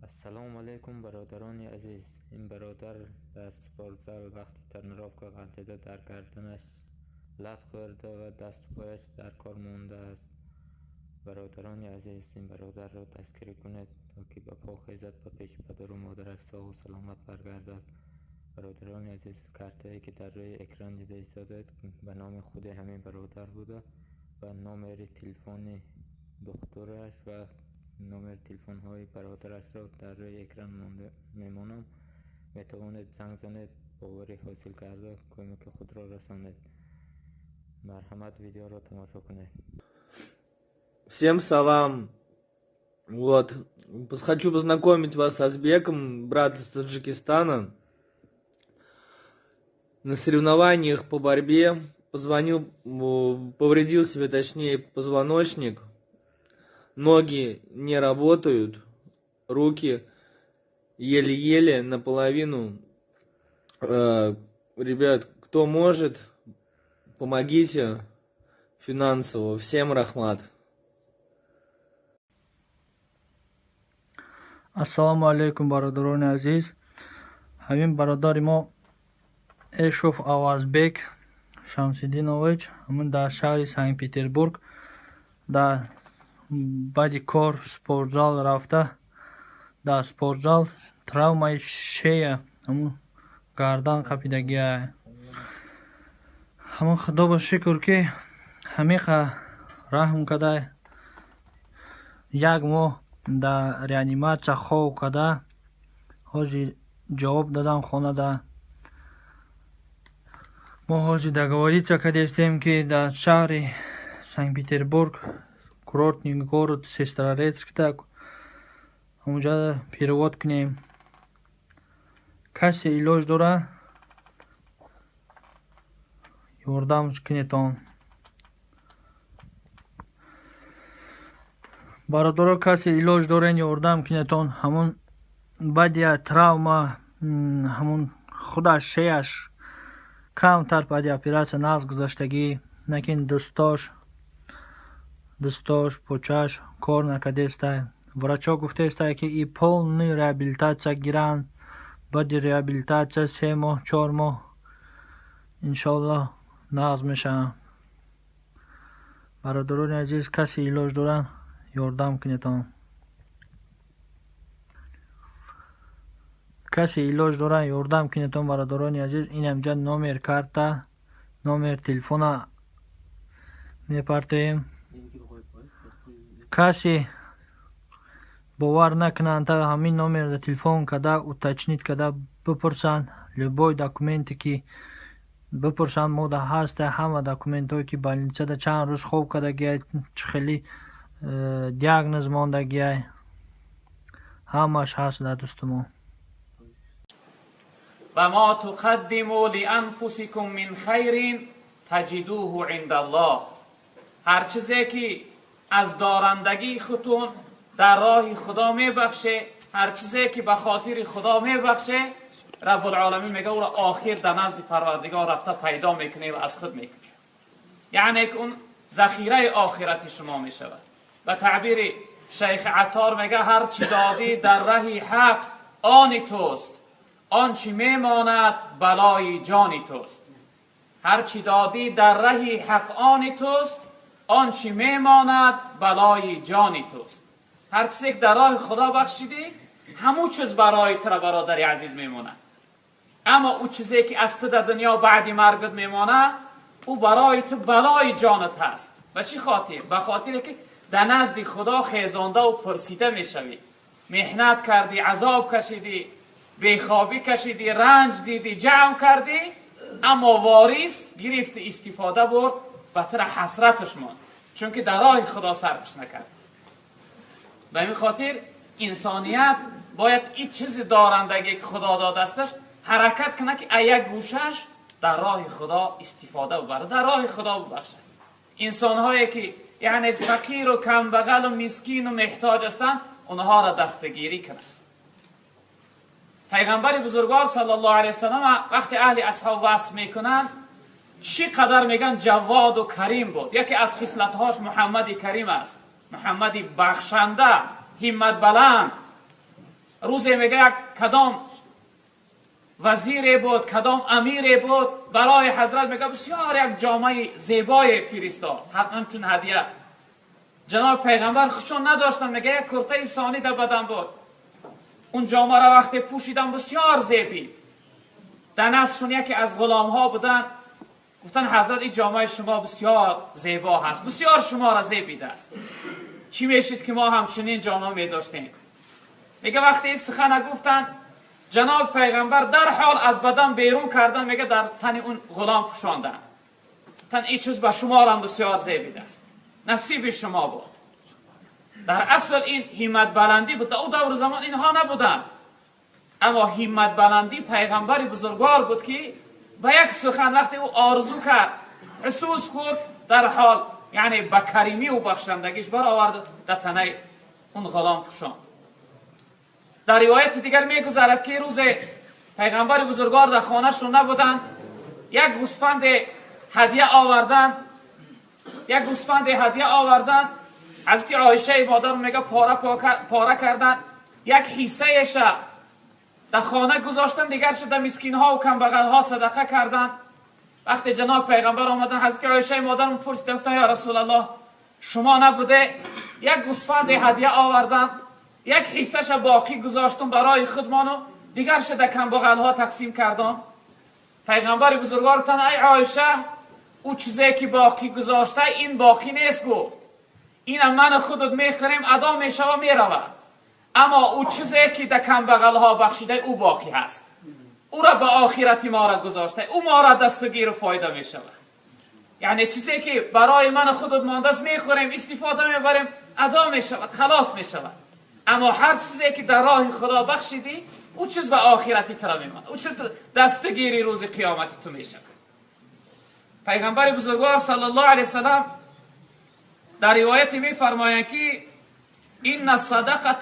Ассалому алайкум, бародарони азиз. Ин бародар дар спортзал вақти тренировка ғалтида, дар гарданаш лат хӯрда ва дасту пояш дар кор мондааст. Бародарони азиз, ин бародарро дастгирӣ кунед, то ки ба по хезад, ба пеши падару модараш соғу саломат баргардад. Бародарони азиз, картае, ки дар рӯи экран дида истодаед, ба номи худи ҳамин бародар буда ва номери телефони духтураш ва номери телефонҳои бародарашро дар рӯи экран мемонам. Метавонед занг занед, боварӣ ҳосил карда, кӯмаки худро расонед. Марҳамат, видеоро тамошо кунед. Всем салам. Вот. Хочу познакомить вас с Азбеком, брат из Таджикистана. На соревнованиях по борьбе позвонил, повредил себе, точнее, позвоночник. Ноги не работают, руки еле-еле наполовину. Ребят, кто может, помогите финансово. Всем рахмат. Ассалому алайкум, бародарони азиз. Ҳамин бародари мо Эшов Авазбек Шамсиддинович ҳамин дар шаҳри Санкт Петербург дар баъди кор спортзал рафта, дар спортзал травмаи шея, ҳамун гардан қапидагия. Ҳамун худо ба шукр, ки ҳамиқа раҳм када, як моҳ дар реаниматсия хов када, ҳозир ҷавоб дадам хонада. Мо ҳозир договориться кардестем, ки дар шаҳри Санкт Петербург, курортный город Сестрорецкда, ҳамунҷа перевод кунем. Касе илоҷ дора, ёрдам кунетон, бародаро. Касе илоҷ дорен, ёрдам кунетон. Ҳамун баъди травма ҳамун худаш шеяш камтар баъди оператсия нағз гузаштагӣ, лекин дӯстош, почаш кор накардестай. Врачо гуфтестай, ки и полный реабилитатсия гиранд. Баъди реабилитатсия 3 моҳ, 4 моҳ, иншоаллоҳ, нағз мешаванд. Бародарони азиз, касе илоҷ доранд, ёрдам кунетон. Касе илоҷ доранд, ёрдам кунетон, бародарони азиз. Инамҷа номер карта, номер телефона мепартоем. Касе бовар накунанд, ҳамин номерро телефон карда, уточнить карда бипурсанд. Любой документе ки бипурсанд, мода ҳаста ҳама документҳое, ки больницада чанд рӯз хоб кардагиай, чӣ хели диагноз мондагиай, ҳамаш ҳаст дар дӯсти мо. و ما تقدموا لانفسکم من خیر تجدوه عند الله. هر چیزی که از دارندگی خودتون در راه خدا میبخشه، هر چیزی که به خاطر خدا میبخشه، رب العالمین میگه او را آخر در نزد پروردگار رفته پیدا میکنه و از خود میکنه. یعنی که اون ذخیره آخرت شما میشود. به تعبیر شیخ عطار میگه: هر چی دادی در ره حق آن توست، آنچه میماند بلای جان توست. هر چی دادی در ره حق آن توست، آنچه میماند بلای جان توست. هر چیزی که در راه خدا بخشیدی، همون چیز برای تو برادر عزیز میمونه. اما او چیزی که از تو در دنیا بعدی مرگت میمانه، او برای تو بلای جانت هست. به چی خاطر؟ به خاطر که در نزد خدا خیزانده و پرسیده میشوی. محنت کردی، عذاب کشیدی، بیخوابی کشیدی، رنج دیدی، جمع کردی، اما وارث گرفت، استفاده برد و تر حسرتش ماند، چون که در راه خدا صرفش نکرد. به این خاطر انسانیت باید این چیز دارندگی که خدا دادستش حرکت کنه که یک گوشش در راه خدا استفاده ببره، در راه خدا ببخشه. انسان هایی که یعنی فقیر و کمبغل و مسکین و محتاج هستند، اونها را دستگیری کنه. پیغمبر بزرگوار صلی الله علیه وسلم وقتی اهل اصحاب وصف میکنن، چی قدر میگن جواد و کریم بود. یکی از خصلت‌هاش محمد کریم است، محمد بخشنده، همت بلند. روزی میگه کدام وزیر بود، کدام امیر بود، برای حضرت میگه بسیار یک جامعه زیبای فرستاد، همچون هدیه. جناب پیغمبر خوشون نداشتن، میگه یک کرته ثانی در بدن بود، اون جامعه را وقتی پوشیدن بسیار زیبی. در نزدشون یکی از غلام ها بودن، گفتن حضرت این جامعه شما بسیار زیبا هست، بسیار شما را زیبیده است، چی میشید که ما همچنین جامعه می داشتیم؟ میگه وقتی این سخن گفتن، جناب پیغمبر در حال از بدن بیرون کردن، میگه در تن اون غلام پوشاندن، تن این چیز به شما را بسیار زیبیده است، نصیب شما بود. در اصل این همت بلندی بود، در او دور زمان اینها نبودن، اما همت بلندی پیغمبر بزرگوار بود که با یک سخن وقتی او آرزو کرد، حسوس خورد، در حال یعنی به کریمی و بخشندگیش بر آورد، در تنه اون غلام پوشاند. در روایت دیگر میگذرد که روز پیغمبر بزرگوار در خانه‌شون نبودند، یک گوسفند هدیه آوردن، یک گوسفند هدیه آوردن. حضرت عایشه مادر میگه پاره کردن، یک حصه‌اش در خانه گذاشتن، دیگر شده مسکین ها و کمبغل ها صدقه کردن. وقتی جناب پیغمبر آمدن، حضرت عایشه مادرم پرسید، گفتن یا رسول الله شما نبوده، یک گوسفند هدیه آوردن، یک حصه‌ش باقی گذاشتم برای خودمان و دیگر شده کمبغل ها تقسیم کردم. پیغمبر بزرگوار گفتن ای عایشه، او چیزی که باقی گذاشته این باقی نیست، گفت این من خودت میخوریم، ادا میشه و میرود، اما او چیزی که در کمبغل ها بخشیده او باقی هست، او را به آخرت ما را گذاشته، او ما را دستگیر و فایده می شود. یعنی چیزی که برای من خودت مانده است میخوریم، استفاده میبریم، ادا می شود، خلاص می شود. اما هر چیزی که در راه خدا بخشیدی، او چیز به آخرتی تو میماند، او چیز دستگیری روز قیامت تو می شود. پیغمبر بزرگوار صلی الله علیه وسلم در روایت می فرمایند که این الصدقه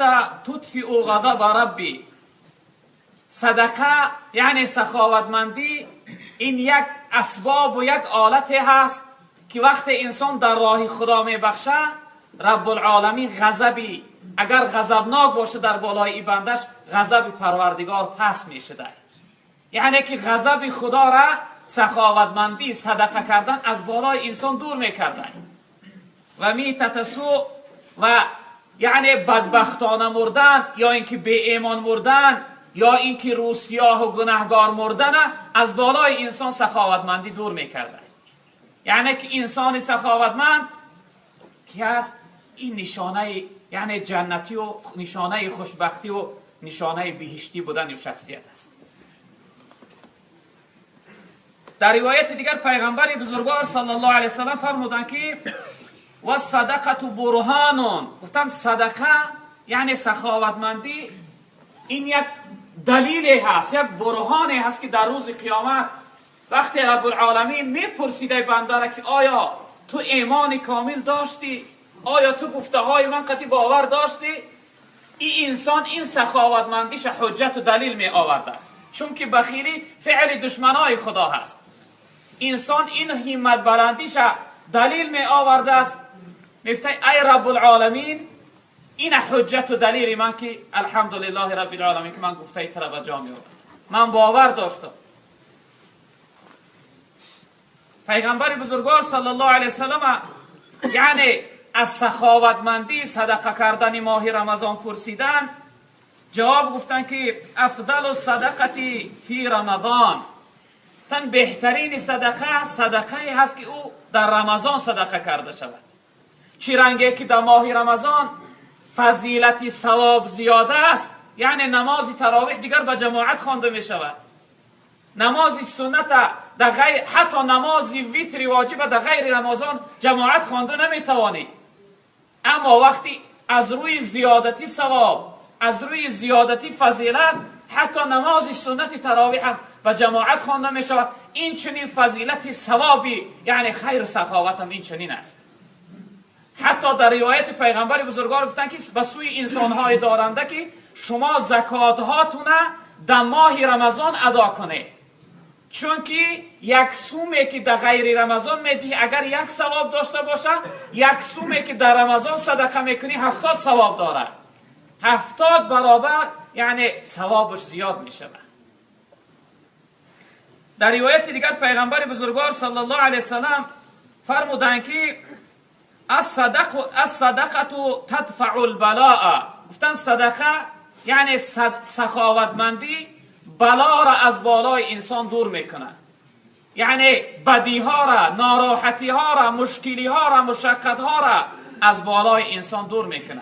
تطفئ غضب ربی. صدقه یعنی سخاوتمندی، این یک اسباب و یک آلت هست که وقت انسان در راه خدا می بخشه، رب العالمین غضبی اگر غضبناک باشه در بالای ای بندش، غضب پروردگار پس می شده. یعنی که غضب خدا را سخاوتمندی صدقه کردن از بالای انسان دور می کرده. و می تتسو و یعنی بدبختانه مردن، یا اینکه بی ایمان مردن، یا اینکه روسیاه و گناهگار مردن، از بالای انسان سخاوتمندی دور میکرده. یعنی که انسان سخاوتمند که است، این نشانه یعنی جنتی و نشانه خوشبختی و نشانه بهشتی بودن و شخصیت است. در روایت دیگر پیغمبر بزرگوار صلی الله علیه وسلم فرمودند که و صدقه برهان. گفتم صدقه یعنی سخاوتمندی، این یک دلیل هست، یک برهانی هست که در روز قیامت وقتی رب العالمین میپرسیده بنده را که آیا تو ایمان کامل داشتی، آیا تو گفته های من قطعی باور داشتی، این انسان این سخاوتمندیش حجت و دلیل می آورده است. چون که بخیلی فعل دشمنای خدا هست. انسان این همت بلندیش دلیل می آورده است، میفته ای رب العالمین این حجت و دلیل من که الحمدلله رب العالمین که من گفته ای طرف جا می آورد، من باور داشتم. پیغمبر بزرگوار صلی الله علیه وسلم یعنی از سخاوتمندی صدقه کردن ماه رمضان پرسیدن، جواب گفتن که افضل الصدقه فی رمضان، تن بهترین صدقه صدقه هست که او در رمضان صدقه کرده شود. چی رنگه که در ماه رمضان فضیلت ثواب زیاده است، یعنی نماز تراویح دیگر به جماعت خوانده می شود، نماز سنت در غیر، حتی نماز ویتر واجب در غیر رمضان جماعت خوانده نمی توانی. اما وقتی از روی زیادتی ثواب، از روی زیادتی فضیلت، حتی نماز سنت تراویح هم به جماعت خوانده می شود. این چنین فضیلت ثوابی یعنی خیر و سخاوت هم این چنین است. حتی در روایت پیغمبر بزرگوار گفتن که به سوی انسانهای دارنده که شما زکات هاتونه در ماه رمضان ادا کنه، چون که یک سومه که در غیر رمضان میدی اگر یک ثواب داشته باشه، یک سومه که در رمضان صدقه میکنی 70 ثواب داره. 70 баробар яъне савобаш зиёд мешавад. Дар ривояти дигар пайғамбари бузургвор саллаллоҳу алайҳи васаллам фармуданд, ки الصدقة تدفع البلاء. Гуфтанд, садақа, яъне саховатмандӣ, балоро аз болои инсон дур мекунад, яъне бадиҳоро, нороҳатиҳоро, мушкилиҳоро, мушаққатҳоро аз болои инсон дур мекунад.